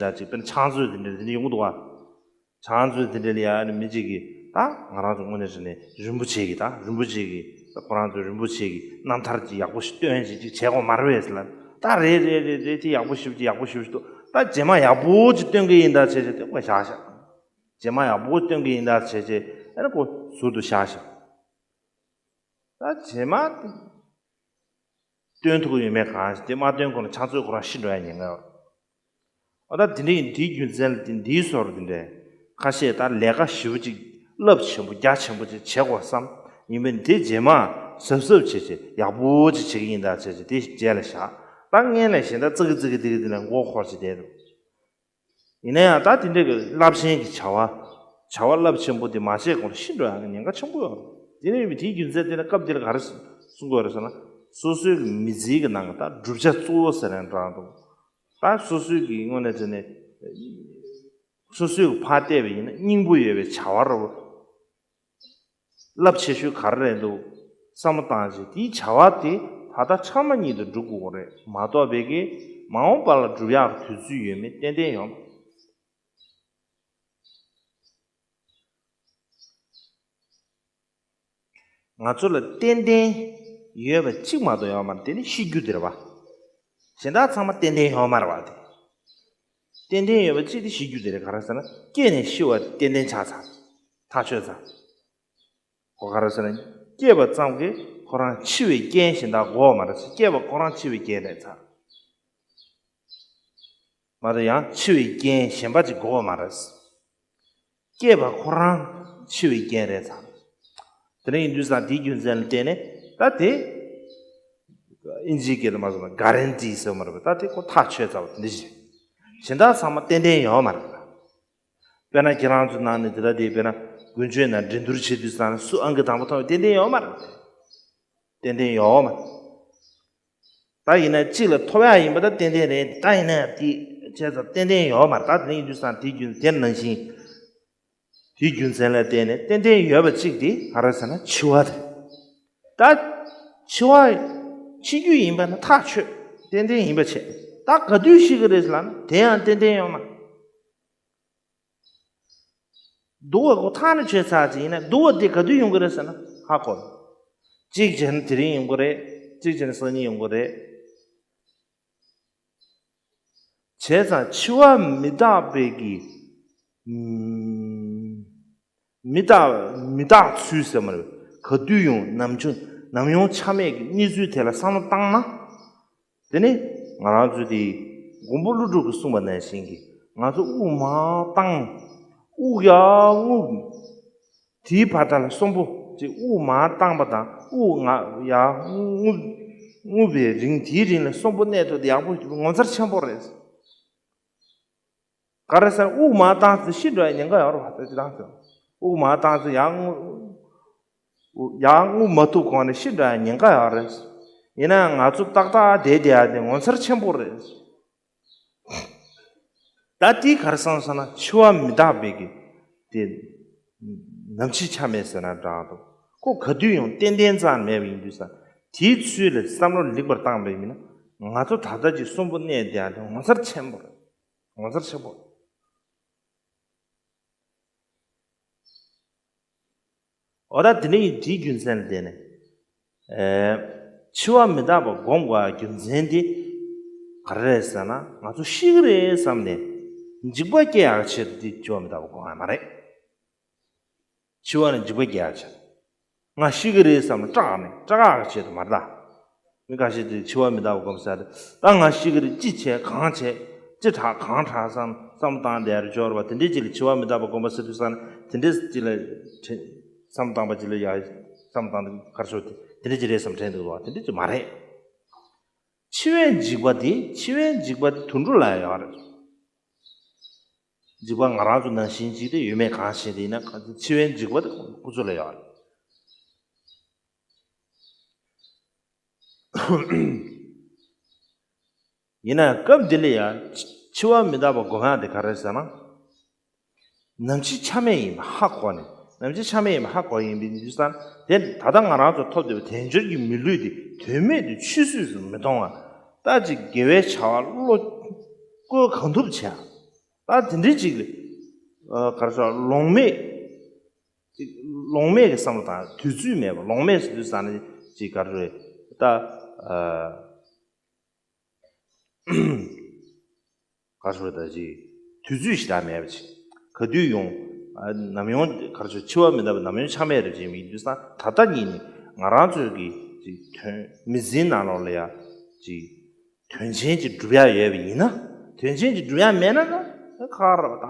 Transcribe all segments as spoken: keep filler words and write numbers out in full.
ད་ཅིག་དཔེར་ན་ཕྱག་མཛོད་དེ་འདྲ་དེ་འདྲ་ཡོང་གི་འདུག་བ། ཕྱག་མཛོད་དེ་འདྲ་ལ་ཡ་ནི་མི་གཅིག་གིས་ད་ང་རང་ཚོ་དངོས་གནས་བྱས་ནས་རིན་པོ་ཆེ་གི་ད་རིན་པོ་ཆེ་གི་ད་ཁོ་རང་ཚོ་རིན་པོ་ཆེ་གི་རྣམ་ཐར་ཅིག་ཡག་པོ་ཞིག་སྟོན་ཅིག་ཅིག་བྱས་དགོས་མ་རེད་པས་ཟེར་ལ། ད་རེད་རེད་རེད་རེད། དེ་ཡག་པོ་ཞེ་པོ་ཅིག་ཡག་པོ་ཞེ་པོ་ཅིག་འདུག་ད་རྗེས་མ་ཡག་པོ་ཅིག་སྟོན་གི་ཡིན་ད་བྱས་བྱས་དེ་ཁོ་བཞག་བཞག་རྗེས་མ་ཡག་པོ་སྟོན་གི་ཡིན་ད་བྱས་བྱས་ཨ་ནི་ཁོ་ཟུར་དུ་བཞག་བཞག་ད་རྗེས་མ་སྟོན་ཐུབ་ཀྱི་ཡོད་མེད་གང་ཞིག་དེ་མ་སྟོན་གོང་ལ་ཕྱག་མཛོད་ཁོ་རང་ཤི་འགྲོ་ཡ་ཉེན་ཁ་ཡོད། འོ་ད་དེ་འདྲ་ཡིན། དེའི་རྒྱུ་མཚན་ལ་བརྟེན་འདིའི་སོར་དེ་འདྲ་ཁ་ཤས་ད་ལས་ཀ་ཞེ་པོ་ཅིག་རླབས་ཆེན་པོ་རྒྱ་ཆེན་པོ་ཅིག་བྱེད་དགོས་བསམ་ཡིན་པས་དེ་རྗེས་མ་གཟབ་གཟབ་བྱས་བྱས་ཡག་པོ་ཅིག་བྱེད་ཀྱི་ཡིན་ད་བྱས་བྱས་དེ་རྗེས་ལ་བཞག་ད་སྔན་ལ་གཞན་དག་ཙི་གི་ཙི་གི་ཙི་གི་དེ་ལ་མགོ་འཁོར་བྱས་བསྡད་འདུག་ཡིན་ན་ཡང་ད་དེ་འདྲ་གི་རླབས་ཆེན་གྱི་བྱ་བ་བྱ་བ་རླབས་ཆེན་པོ་དེ་མ་བྱས་གོང་ལ་ཤི་འགྲོ་ཡག་གི་ཉེན་ཁ་ཆེན་པོ་ཡོད་རེད། དེ་ནས་ཡོད་པའི་དེའི་རྒྱུ་མཚན་དེ་ནི་སྐབས་དེ་ལ་ག་རེ་གསུང་གི་ཡོད་རེད་ཟེར་ན། སོ་སོའི་གི་མི་ཚེའི་གི་ནང་གི་ད་བསྒྲུབ་བྱ་གཙོ་བོ་ཟེར་ནས་འདྲ་འདུག་ད་སོ་སོའི་གི་དངོས་གནས་བྱས་ནས་སོ་སོའི་གི་ཕར་བལྟས་པ་ཡིན་ན་སྙིང་པོ་ཡོད་པའི་བྱ་བ་རེད་པ། རླབས་ཆེ་ཤོས་ག་རེ་རེད་འདུག་བསམ་བློ་བཏང་རྗེས་དེའི་བྱ་བ་དེ་ད་ལྟ་འཆར་མ་ཉིད་དུ་སྒྲུབ་དགོས་ཀྱི་རེད་མ་གཏོགས་པའི་གི་མ་འོངས་པ་ལ་སྒྲུབ་ཡག་དུས་ཚོད་ཡོད་མེད་ཏན་ཏན་ཡོད། ང་ཚོ་ལ་ཏན་ཏན་ཡོད་པ་གཅིག་མ་གཏོགས་ཡོད་མ་རེད། དེ་ནི་ཤི་རྒྱུ་དེ་རེད་པ། གཞན་དག་ཚང་མ་ཏན་ཏན་ཡོད་མ་རེད་པ། དེ་ཏན་ཏན་ཡོད་པ་གཅིག་དེ་ཤི་རྒྱུ་དེ་རེད། ག་རེ་ཟེར་ན་སྐྱེས་ནས་ཤི་བ་ཏན་ཏན་ཆགས་ཚར། ཐག་ཆོད་ཚར། ཁོ་ག་རེ་ཟེར་ན་སྐྱེས་པ་ཙམ་གྱིས་ཁོ་རང་འཆི་བའི་རྐྱེན་གཞན་དག་འགོག་མ་རེད། སྐྱེས་པ་ཁོ་རང་འཆི་བའི་རྐྱེན་རེད་ཚར། མ་གཏོགས་ཡང་འཆི་བའི་རྐྱེན་གཞན་པ་ཅིག་འགོག་མ་རེད། སྐྱེས་པ་ཁོ་རང་འཆི་བའི་རྐྱེན་རེད་ཚར། དེ་འདྲ་ཡིན་དུས་ཙང་དེའི་རྒྱུ་མཚན་ལ་བརྟེན་ནས་ད་དེ་ཨིན་ཇིའི་སྐད་ལ་མ་སོང་ན་གྷ་རན་ཊི་ཟེར་བ་མ་རེད་པ། ད་དེ་ཁོ་ཐག་ཆོད་ཚར་བ་དེ་འདྲ་ཞིག་གཞན་དག་ཚང་མ་ཏན་ཏན་ཡོད་མ་རེད་པ། དཔེར་ན་ཁྱེད་རང་ཚོའི་ནང་ནས་དེ་ལྟ་དེ་དཔེར་ན་དགུན་ཆོས་ནང་འགྲན་བསྡུར་བྱེད་དུས་ཙང་ནས་སུ་ཨང་ཀི་དང་པོ་ཐོབ་པའི་ཏན་ཏན་ཡོད་མ་རེད། ཏན་ཏན་ཡོད་མ་རེད། ད་ཡིན་ན་གཅིག་ལ་ཐོབ་ཡག་ཡིན་པ་ད་ཏན་ཏན་རེད། ད་ཡིན་ན་དེ་བྱས་ཙང་ཏན་ཏན་ཡོད་མ་རེད། ད་དེ་ནས་ཡིན་དུས་ཙང་དེ་རྒྱུ་དེ་ནང་བཞིན་དེའི་རྒྱུ་མཚན་ལ་བརྟེན་ནས་ཏན་ཏན་ཡོད་པ་གཅིག་དེ་ག་རེ་ཟེར་ན་འཆི་བ་རེད། ད་འཆི་བ་འཆི་རྒྱུ་ཡིན་པ་ན་ཐག་ཆོད་ཏན་ཏན་ཡིན་པ་བྱས། ད་ག་དུས་ཤི་གི་རེད་ལབ་ན་དེ་ཡང་ཏན་ཏན་ཡོད་མ་རེད། སྡུག་པ་ཁོ་ཐག་ནས་ཆོད་ཚར་ཅིག་ཡིན་ན་སྡུག་པ་དེ་ག་དུས་ཡོང་གི་རེད་ཟེར་ན་ཧ་གོ། གཅིག་བྱས་ན་དེ་རིང་ཡོང་གི་རེད། གཅིག་བྱས་ན་སང་ཉིན་ཡོང་གི་རེད། བྱས་ཙང་འཆི་བ་མི་རྟག་པའི་གི་ཨུམ། མི་རྟག་མི་རྟག་ཚུལ་ཟེར་མ་རེད། ག་དུས་ཡོང་ནམ་ཆུང་ནམ་ཡོང་ཆ་མེད་ཀྱི་གནས་ཚུལ་དེ་ལ་བསམ་བློ་བཏང་ན། དེ་ནི་ང་རང་ཚོ་དེ་མགོན་པོ་ཀླུ་སྒྲུབ་ཀྱིས་གསུངས་པ་ནང་བཞིན་གྱི་ང་ཚོ་དབུགས་མར་བཏང་། དབུགས་ཡར་རྔུབ། དེའི་བར་དག་ལ་གསོན་པོ་ཅིག་དབུགས་མར་བཏང་པ་དང་དབུགས་ང་ཡར་རྔུབ། རྔུབ་པའི་རིང་དེའི་རིང་ལ་གསོན་པོ་གནས་ཐུབ་དེ་ཡག་པོ་ངོ་མཚར་ཆེན་པོ་རེད། ག་རེ་ཟེར་དབུགས་མར་བཏང་ཚེ་ཤི་འགྲོ་ཡ་ཉེན་ཁ་ཡོད་རེད་བ། ད་ཅི་ཐང་ཚེ་དབུགས་མར་བཏང་ཚེ་ཡར་རྔུབ། ཡར་རྔུབ་མ་ཐུབ་གོང་ནས་ཤི་འགྲོ་ཡ་ཉེན་ཁ་ཡོད་རེད། ཡིན་ན་ཡང་ང་ཚོ་ཏག་ཏག་བསྡད་བསྡད་ཡ་དེ་ངོ་མཚར་ཆེན་པོ་རེད། ད་དེ་ག་རེ་བསམ་སོང་ན་འཆི་བ་མི་རྟག་པའི་གི་དེ་ནམ་འཆི་ཆ་མེད་ཟེར་ན་འདྲ་འདུག་ཁོ་ག་དུས་ཡོང་ཏན་ཏན་རྩ་མེད་པ་ཡིན་དུས་ཙང་དེའི་ཚུལ་ལ་བསམ་བློ་ལེགས་པར་བཏང་པ་ཡིན་ན་ང་ཚོ་ད་ལྟ་ཅིག་གསོན་པོ་གནས་བསྡད་ཡ་དེ་ངོ་མཚར་ཆེན་པོ་རེད། ངོ་མཚར་ཆེན་པོ། འོ་ད་དེ་ནས་དེའི་རྒྱུ་མཚན་ལ་བརྟེན་ནས། ཨེ། འཆི་བ་མི་རྟག་པ་སྒོམ་དགོས་པའི་རྒྱུ་མཚན་དེ་ག་རེ་རེད་ཟེར་ན་ང་ཚོ་ཤི་གི་རེད་བསམ་ནས་འཇིགས་པ་སྐྱེ་ཡག་ཆེད་དུ་དེ་འཆི་བ་མི་རྟག་པ་སྒོམ་ཡག་མ་རེད། འཆི་བ་ནི་འཇིགས་པ་སྐྱེ་ཡག་ཆེད། ང་ཤི་གི་རེད་བསམ་ནས་སྐྲག་ནས་སྐྲག་ཡག་ཆེད་དུ་མ་རེད་ད། མི་ཁ་ཤས་ཀྱིས་འཆི་བ་མི་རྟག་པ་སྒོམ་ཟེར་ཏེ། ད་ང་ཤི་གི་རེད། ཅི་བྱས་གང་བྱས། ཅི་དྲག་གང་དྲག་བསམ་བསམ་བཏང་བསྡད་རེད་འབྱོར་བ་དེ་འདྲས་ཅིག་ལ་འཆི་བ་མི་རྟག་པ་སྒོམ་པ་ཟེར་དུས་ཙང་དེ་འདྲས་ཅིག་ལ་དྲན། བསམ་བཏང་པ་ཅིག་ལ་ཡ་བསམ་བཏང་དུས་གར་སོ་དེ་དེ་འདྲས་ཅིག་རེད་བསམ་དྲན་འདུག་བ། དེ་འདྲས་ཅིག་མ་རེད། འཆི་བའི་འཇིགས་པ་དེ་འཆི་བའི་འཇིགས་པ་དེ་དུད་འགྲོ་ལ་ཡོད་རེད། འཇིགས་པ་ང་རང་ཚོ་ནང་བཞིན་ཅིག་དེ་ཡོད་མེད་གང་ཤེས་དེ་ཡིན་ན་འཆི་བའི་འཇིགས་པ་དེ་ཁོ་ཚོ་ལ་ཡོད་རེད། ཡིན་ན་སྐབས་འདི་ལ་ཡང་འཆི་བ་མི་རྟག་པ་སྒོམ་ཡག་དེ་ག་རེ་ཟེར་ན། ནམ་འཆི་ཆ་མེད་ཡིན་པ་ཧ་གོ་ནས་ནམ་འཆི་ཆ་མེད་ཡིན་པ་ཧ་གོ་ཡིན་པའི་ཡུལ་ས་དེ་ད་ལྟ་ང་རང་ཚོ་ཐོབ་བསྡད་པའི་དལ་འབྱོར་གྱི་མི་ལུས་དེ་དོན་མེད་དུ་ཆུད་ཟོས་སུ་མི་གཏོང་བ། ལྟ་ཅིག་དགེ་བའི་བྱ་བ་བློ་བཀོལ་གང་ཐུབ་བྱས། ད་དེ་འདྲའི་ཅིག་ཨ་ག་རེ་ཟེར། ལོང་མེད་ཅིག་ལོང་མེད་ཀྱི་བསམ་བློ་དང་དུས་ཚོད་མེད་པ། ལོང་མེད་ཟེར་དུས་ཙང་ནི་ཅིག་ག་རེ་རེད། ད་ཨ་ག་རེ་ཟེར། ད་ཅིག་དུས་ཚོད་ཞེ་དྲག་མེད་པ་ཅིག་ག་དུས་ཡོང་། ཨ་ནམ་ཡོང་ག་རེ་ཟེར། འཆི་བ་མི་རྟག་པ་ནམ་ཡོང་ཆ་མེད་རེད་ཅེས་མི་འདུག་ས། ད་ལྟ་ཉིད་ནས་ང་རང་ཚོའི་གི་ཅིག་དོན་མི་ཚེའི་ནང་ལོགས་ལ་ཡ་ཅིག་དོན་ཆེན་ཅིག་སྒྲུབ་ཡ་ཡོད་པ་ཡིན་ན། དོན་ཆེན་ཅིག་སྒྲུབ་ཡ་མེད་ན་ན་ཁག་རེད་པ་ད།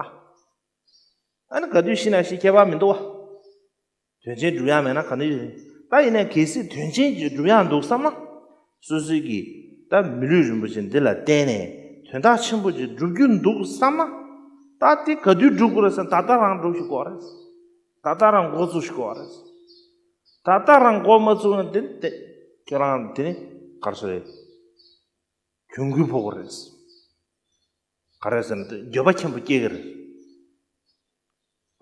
ཨ་ནི་ག་དུས་ཤི་ན་ཤི། ཁྱད་པར་མི་འདུག་བ། དོན་ཆེན་སྒྲུབ་ཡ་མེད་ན་ག་ནས་ཡོད་རེད། ད་ཡིན་ནའི་གལ་སྲིད་དོན་ཆེན་ཅིག་སྒྲུབ་ཡ་འདུག་བསམ་ན། སོ་སོའི་གི་ད་མི་ལུས་རིན་པོ་ཆེ་འདི་ལ་བརྟེན་ནས་དོན་དག་ཆེན་པོ་ཅིག་སྒྲུབ་རྒྱུ་འདུག་བསམ་ན། ད་དེ་ག་དུས་སྒྲུབ་དགོས་རེད་ཟེར་ན། ད་ལྟ་རང་སྒྲུབ་ཤོག་དགོས་རེད། ད་ལྟ་རང་འགོ་བཙུགས་ཤོག་དགོས་རེད། ད་ལྟ་རང་འགོ་མ་བཙུགས་ན་དེ་དེ་ཁྱོད་རང་དེ་ནི་ག་རེ་ཟེར་རེད། གྱོང་གུན་ཕོག་གི་རེད། ག་རེ་ཟེར་ན་དེ་འགྱོད་པ་ཆེན་པོ་སྐྱེ་གི་རེད།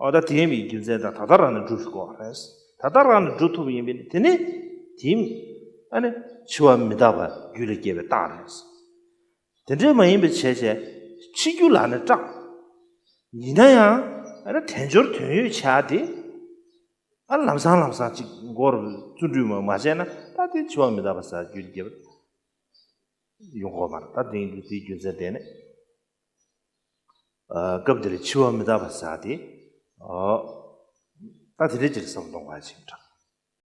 འོ་ད་དེ་ཡིན་པའི་རྒྱུ་མཚན་དང་། ད་ལྟ་རང་ནས་སྒྲུབ་ཤོག་དགོས་རེད། ད་ལྟ་རང་ནས་སྒྲུབ་ཐུབ་པ་ཡིན་པས་ནི་དེ་ནི་དེ་ཨ་ནི་འཆི་བ་མི་རྟག་པ་རྒྱུད་ལ་སྐྱེས་པའི་རྟགས་རེད། དེ་འདྲས་མ་ཡིན་པ་བྱས་བྱས་འཆི་རྒྱུ་ལ་ནི་སྐྲག་ཡིན་ན་ཡང་ཨ་ནི་དལ་འབྱོར་དོན་ཡོད་བྱ་དེ་ཨ་ལམ་སང་ལམ་སང་ཅིག་མགོར་བརྩོན་འགྲུས་མ་མ་བྱས་ན། ད་དེ་འཆི་བ་མི་རྟག་པ་ཟེར་རྒྱུད་སྐྱེ་བ་ཡོང་གི་མ་རེད། ད་དེ་ཡིན་དུས་དེའི་རྒྱུ་མཚན་དེ་ནི་ཨ་སྐབས་འདིར་འཆི་བ་མི་རྟག་པ་ཟེར་དེ་ཨ་ད་དེ་འདྲས་ཅིག་བསམ་གཏོང་བ་ཅིག་དྲག